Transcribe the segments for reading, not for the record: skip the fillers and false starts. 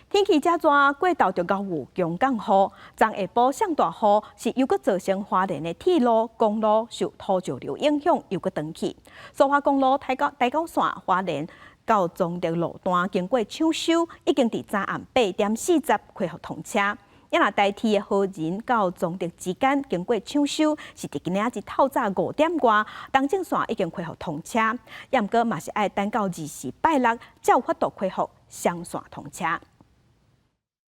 天氣遮熱，過晝就𠢕有強降雨，昨下晡上大雨，是又閣造成花蓮的鐵路、公路受土石流影響，又閣斷去。蘇花公路台九線花蓮到彰德路段經過搶修，已經佇昨暗8點40恢復通車。啊若台鐵的花仁到彰德之間經過搶修，是佇今仔日透早5點外，東正線已經恢復通車。毋過嘛是愛等到24拜六才有法度恢復雙線通車。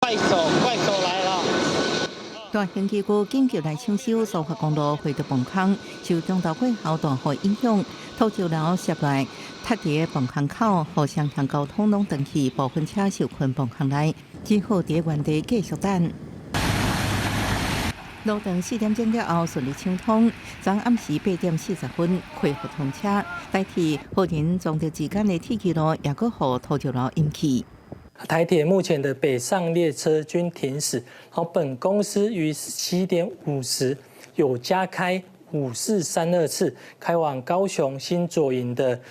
快手，快手來了！大興機構緊急來搶修蘇花公路回到崩坑，受中晝過後大雨影響，土石流瀉來，塌佇崩坑口，予雙向交通攏斷去，部分車受困崩坑內，只好佇原地繼續等。路段4點鐘了後順利搶通，昨暗時8點40分恢復通車，台鐵花仁彰德之間的鐵軌路也閣予土石流淹去。台鐵目前的北上列車均停駛，然後本公司於7點50有加開5432次開往高雄新左營的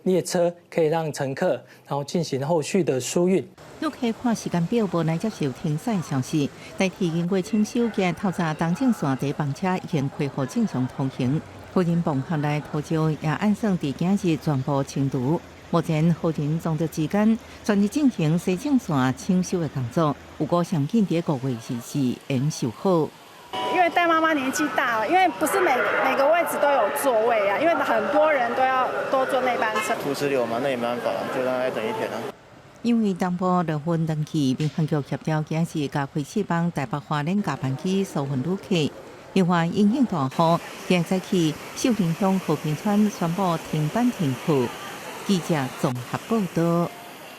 列車，可以讓乘客然後進行後續的疏運。旅客看時間表無來接受停駛消息，台鐵經過搶修，今日透早東正線第一班車已經恢復正常通行。花仁崩坑內土石也按算佇今日全部清除。目前花仁彰德之間全力進行西正線搶修的工作，預估上緊佇5月24會修好。因為帶媽媽年紀大了，因為不是每個位置都有座位啊，因為很多人都要都坐那班車。土石流嘛，那也沒辦法，就讓他等一天啦。因為東部落雲斷去，民航局協調今日加開四班台北花蓮加班機疏運旅客。另外，因應大雨，今日早起秀林鄉和平村宣布停班停課。記者綜合報道。